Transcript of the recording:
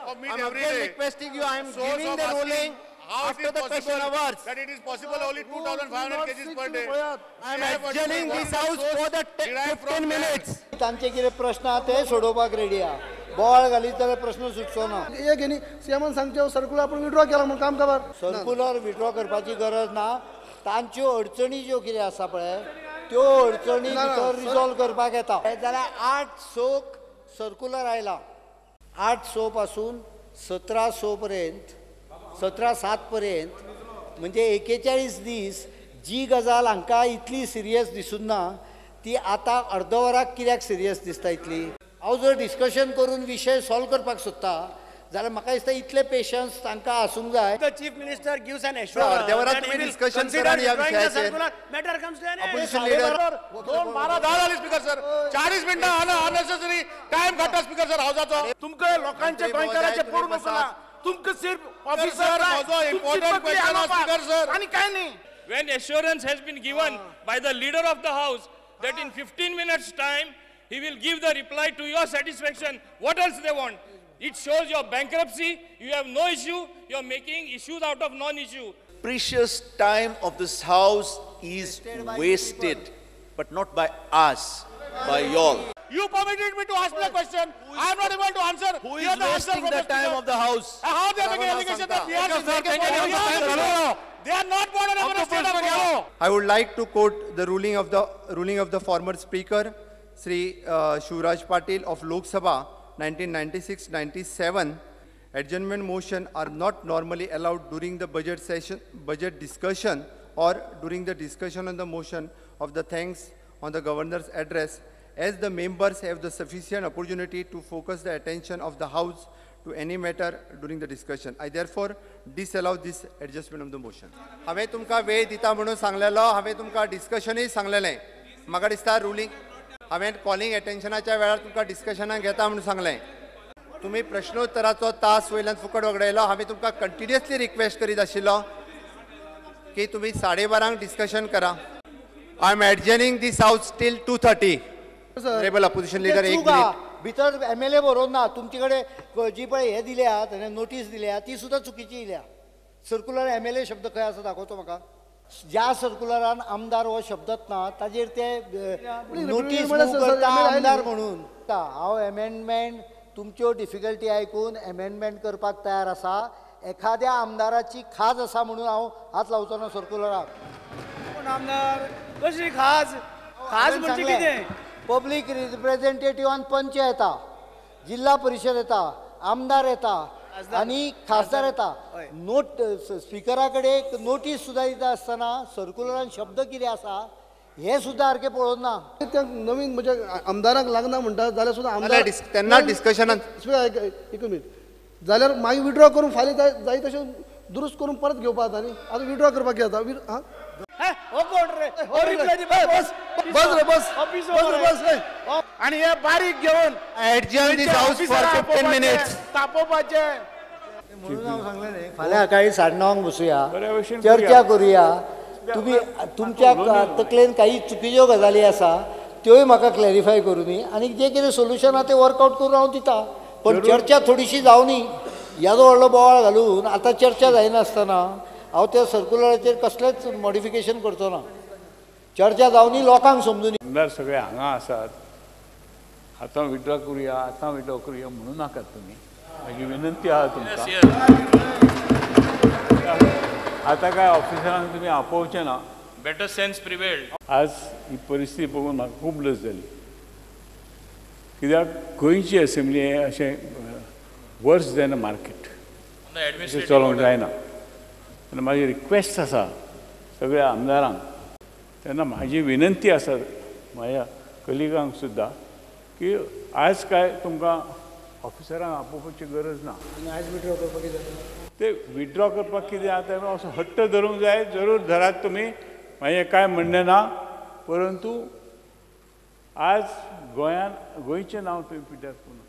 of meat I am every again day. requesting you, I am Source giving of the asking ruling how it after is the question possible hours. that it is possible only 2,500 kgs per day. I am adjourning this house for the 15 minutes. तांचे कितें प्रश्न आहा ते सोडोवपाक ready आहा. बोवाळ घालीत जाल्यार प्रश्न सुटचो ना. एक न्ही सीएमान सांगचें सर्कुलर आपूण विड्रॉ केला म्हणून काम खबर. सर्कुलर विड्रॉ करपाची गरज ना. तांच्यो अडचणी ज्यो कितें आसा पळय त्यो अडचणी भितर रिजॉल्व करपाक येता. जाल्यार 8-6 सर्कुलर आयला. 8-6 पासून 17-6 पर्यंत 17-7 पर्यंत म्हणजे 41 दीस जी गजाल हांकां इतली सिरियस दिसून ना ती आतां अर्द वराक कित्याक सिरियस दिसता इतली. हांव जर डिस्कशन करून विशय सॉल्व करपाक सोदता जाल्यार म्हाका दिसता इतले पेशन्स तांकां आसूंक जाय. The chief minister gives an assurance अर्ध्या वरात तुम्ही डिस्कशन करा ह्या विशयाचेर. Matter comes to an end. Opposition leader 2:12 जाली स्पीकर सर. 40 मिनटां अननेसेसरी टायम काडटा स्पीकर सर हावजाचो. तुमकां लोकांचे गोंयकाराचे पडून वचना. तुमकां सिर्फ officer important question speaker sir आनी काय न्ही. When assurance has been given by the leader of the house that in 15 minutes time he will give the reply to your satisfaction, what else they want? It shows your bankruptcy. You have no issue. You are making issues out of non-issue. Precious time of this house is wasted, but not by us, by y'all. You permitted me to ask the question. I am not able to answer. Who is wasting the time of the house? How they are making allegation that we are? They are not born in the state of Goa. I would like to quote the ruling of the former speaker, Sri Shivraj Patil of Lok Sabha, 1996-97. Adjournment motion are not normally allowed during the budget session, budget discussion, or during the discussion on the motion of the thanks on the governor's address, as the members have the sufficient opportunity to focus the attention of the house to any matter during the discussion. I therefore disallow this adjustment of the motion. हांवें तुमकां वेळ दिता म्हणून सांगलेलो, हांवें तुमकां डिस्कशनूय सांगलेलें. म्हाका दिसता रुलींग हांवें कॉलिंग एटेन्शनाच्या वेळार तुमकां डिस्कशनाक घेता म्हणून सांगलें. तुमी प्रश्नोत्तराचो तास वयल्यान फुकट वगडायलो. हांवें तुमकां कंटिन्युअसली रिक्वेस्ट करीत आशिल्लो की तुमी 12:30 डिस्कशन करा. I am adjourning this house till 2:30. Honourable opposition leader, एक मिनिट. भितर एम एल ए बरोवन ना. तुमचे कडेन जी पळय हे दिल्या, नोटीस दिल्या ती सुद्दां चुकीची दिल्या. सर्कुलर एम एल ए शब्द खंय आसा दाखोवचो म्हाका. ज्या सर्कुलरान आमदार हो शब्दच ना ताजेर ते नोटीस करता आमदार म्हणून. हांव एमेंडमेंट तुमच्यो डिफिकल्टी आयकून एमेंडमेंट करपाक तयार आसा. एखाद्या आमदाराची खाज आसा म्हणून हांव हात लावचो ना सर्कुलराक. कोण आमदार कसली खाज? खाज म्हणजे कितें? पब्लीक रिप्रेझेंटेटिव्हान पंच येता, जिल्हा परिशद येता, आमदार येता आनी खासदार येता. नोट स्पिकरा कडेन नोटीस सुद्दां दिता आसतना सर्कुलरान शब्द कितें आसा हें सुद्दां सारकें पळोवन ना. ते नवीन म्हणजे आमदारांक लागना म्हणटा जाल्यार सुद्दां आमदार तेन्ना डिस्कशनान एक मिनिट जाल्यार मागीर विड्रॉ करून फाल्यां जाय तशें दुरुस्त करून परत घेवपाक जाता न्ही. आतां विड्रॉ करपाक कितें जाता? आं बस रे बस बस रे. आनी हे बारीक घेवन adjourn this house for 15 minutes. तापोवपाचे म्हणून हांव सांगलें न्ही, फाल्यां सकाळी 9:30 बसुया, चर्चा करुया. तुमी तुमच्या तकलेन काही चुकीच्यो गजाली आसा त्योय म्हाका क्लॅरिफाय करुनी आनी जें कितें सोल्युशन आहा तें वर्कआवट करून हांव दिता. पण चर्चा थोडीशी जावनी. येदो व्हडलो बोवाळ घालून आतां चर्चा जायनासतना हांव त्या सर्कुलराचेर कसलेंच मॉडिफिकेशन करचो ना. चर्चा जावनी, लोकांक समजून. आमदार सगळे हांगा आसात. आतां विड्रॉ करुया, आतां विड्रॉ करुया म्हणू नाकात तुमी. म्हाजी विनंती आहा तुमकां. आतां काय ऑफिसरांक तुमी आपोवचें ना. Better sense prevailed. आज ही परिस्थिती पळोवन म्हाका खूब लज जाली. कित्याक गोंयची असेंब्ली हें अशें वर्स जायना मार्केट चलोवंक जायना. तेन्ना म्हाजी रिक्वेस्ट आसा सगळ्या आमदारांक, तेन्ना म्हाजी विनंती आसा म्हाज्या कलिगांक सुद्दां की आज काय तुमकां ऑफिसरांक आपोवपाची गरज ना. ते विड्रॉ करपाक कितें आतां असो हट्ट धरूंक जाय, जरूर धरात तुमी, म्हाजें कांय म्हणणें ना. परंतु आज गोंयान गोंयचें नांव तुमी पिड्ड्यार करूं नाका.